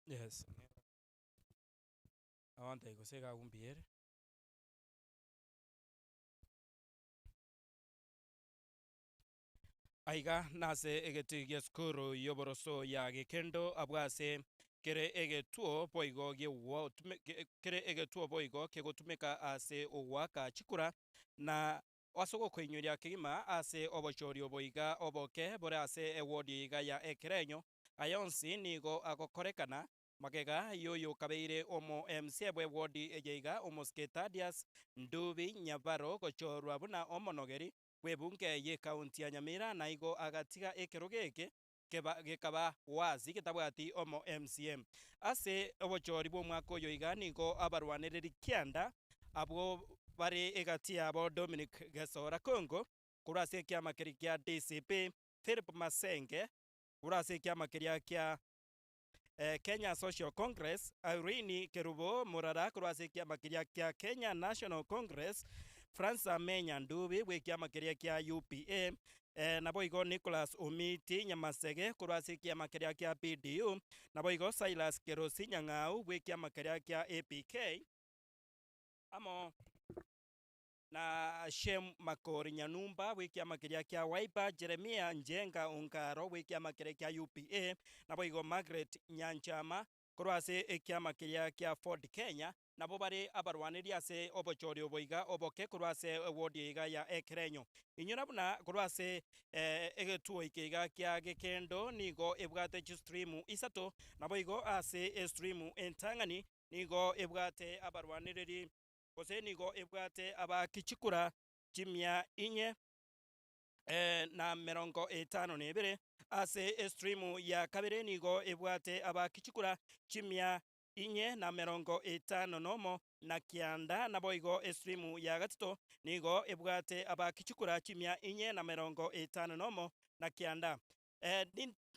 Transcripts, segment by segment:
Yes. Agontebia gose iga agwo mbuya ere. Aiga nase egetii gi'esukuru y'oboroso ya Gekendo abwo ase kere egetuo boigo kere egetuo boigo kegotumeka ase ogoaka chikura na ase ogokoinyoria kegima ase obochori obo iga oboke bore ase ewodi iga ya Ekerenyo. Aya onsi nigo agokorekana magega y'oyokabeire omo MCA bw'ewodi eye iga omosike Thaddeus Ndubi Nyabaro gochorwa buna omonogeri bw'ebunge y'ekaunti ya Nyamira na igo agatiga ekerogo eke keba gekaba wazi getabwati omo MCA. Ase obochori bw'omwaka oyo iga nigo abarwanereri kianda abwo bare egati yabo Dominic Gesora Kongo korwa ase ekiama keria kia DCP, Philip Masenge korwa ase ekiama keria kia Kenya Social Congress, Irene Kerubo Murara korwa ase ekiama keria kia Kenya National Congress, Francis Amenya Ndubi bw'ekiama keria kia UPA, naboigo Nicholas Omiti Nyamasege korwa ase ekiama keria kia PDU, naboigo Silas Kerosi Nyang'au bw'ekiama keria kia APK, amo na Shem Makori Nyanumba bw'ekiama keria kia Wiper, Jeremia Njenga Ongaro bw'ekiama keria kia UPA, naboigo Margaret Nyanchama korwa ase ekiama keria kia Ford Kenya, nabwo bare abarwaneri ase obochori obo iga oboke korwa ase ewodi eye iga ya Ekerenyo. Inyora buna korwa ase egetuo eke iga kia Gekendo nigo ebwate chistream isato, naboigo ase estream entang'ani nigo ebwate abarwanereri gose nigo ebwate abaaki chikura chimia inye na merongo etano na ebere, ase estrimu ya kabere nigo ebwate abaaki chikura chimia inye na merongo etano nomo na kianda, naboigo estrimu ya gatato nigo ebwate abaaki chikura chimia inye na merongo etano nomo na kianda.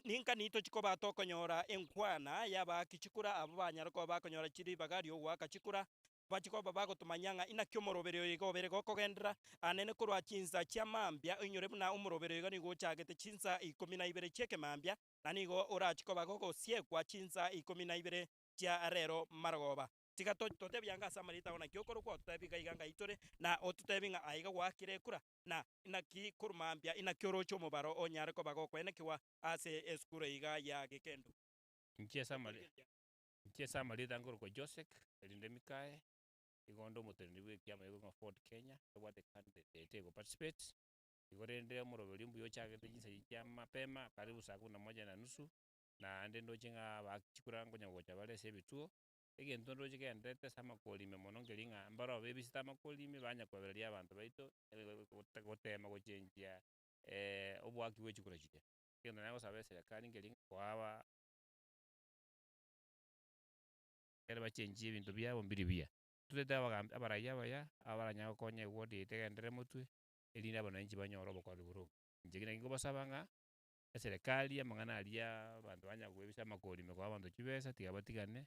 Ninka nitochie koba tokonyora enkwana y'abaaki chikura abwo banyare koba bakonyora ribaga ri'ogoaka chikura, bachie koba bagotomanyia ng'a inaki omoroberi oyo iga obere gokogenderera, anene korwa chinsa chia mambia, oinyore buna omoroberi oyo iga nigo ochagete chinsa ikomi na ibere chi'ekemambia, na nigo orachie koba gogosiekwa chinsa ikomi na ibere chia rero marogoba. Tiga totebie anga ase amarieta ao naki okorokwa, ototebie iga iga ngai tore, na ototebie ng'a aiga gwaakire ekura, na inaki korwa mambia inaki oroche omobaro onyare koba gokoenekigwa ase esukuru iga ya Gekendo. Inche ase amari inche ase amarieta nkorokwa Josek, erinde Mikae, igo onde omoteneneri bw'ekiama gekong'a Ford Kenya, tobwate candidate yaito ego participate, igo rende omoroberi mbuya ochagete chinsa echi chia mapema karibu saa kumi na moja na nusu, naende ndoche ng'a abaaki chikura nkonya gocha bare ase ebituo, Egento ndoche kegendererete ase amakori ime mono nkeri ng'a mbaroo bebisete amakori ime banya koebereria abanto baito gotema gochenjia oboaki bwe chikura chiria. Egento naye gosaba eserekari nkeri ng'a koaba ekere bachenchie ebinto biabo mbiri buya. Totete abagambi abarai abaya, abaranyare gokonya eward yaito egenderere motwe, erinde abananchi banyore obokoreri bore obuya. Inche naki nkobasaba ng'a, eserekari amang'ana aria abanto banya koebisa amakori ime koa abanto chibesa tiga batigane,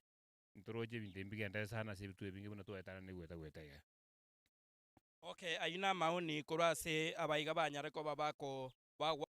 ntoroche ebinto ebi mbigenderere sana ase ebituo ebinge buna twaetanana goeta goeta iga. Okay, ayio namaoni korwa ase abaiga banyare koba bako bagwa.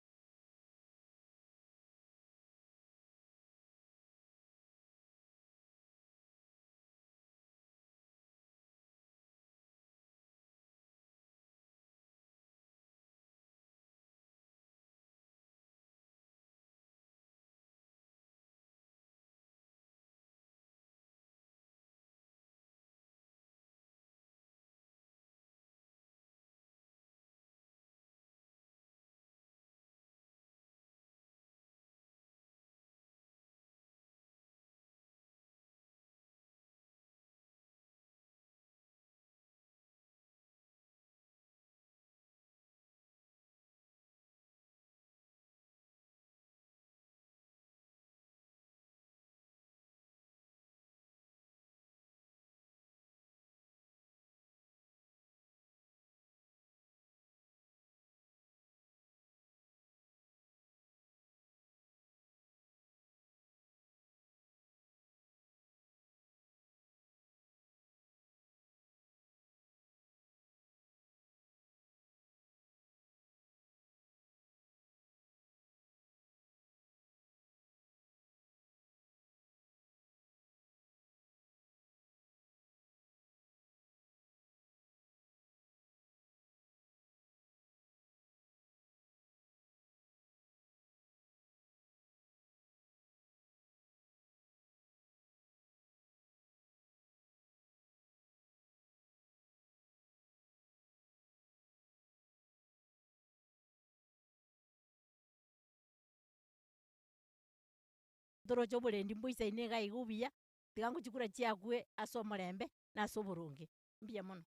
Ntoroche oborendi mboisaine iga iga obuya, tiga ngochikura chiakwe ase omorembe, na ase oboronge, mbuya mono.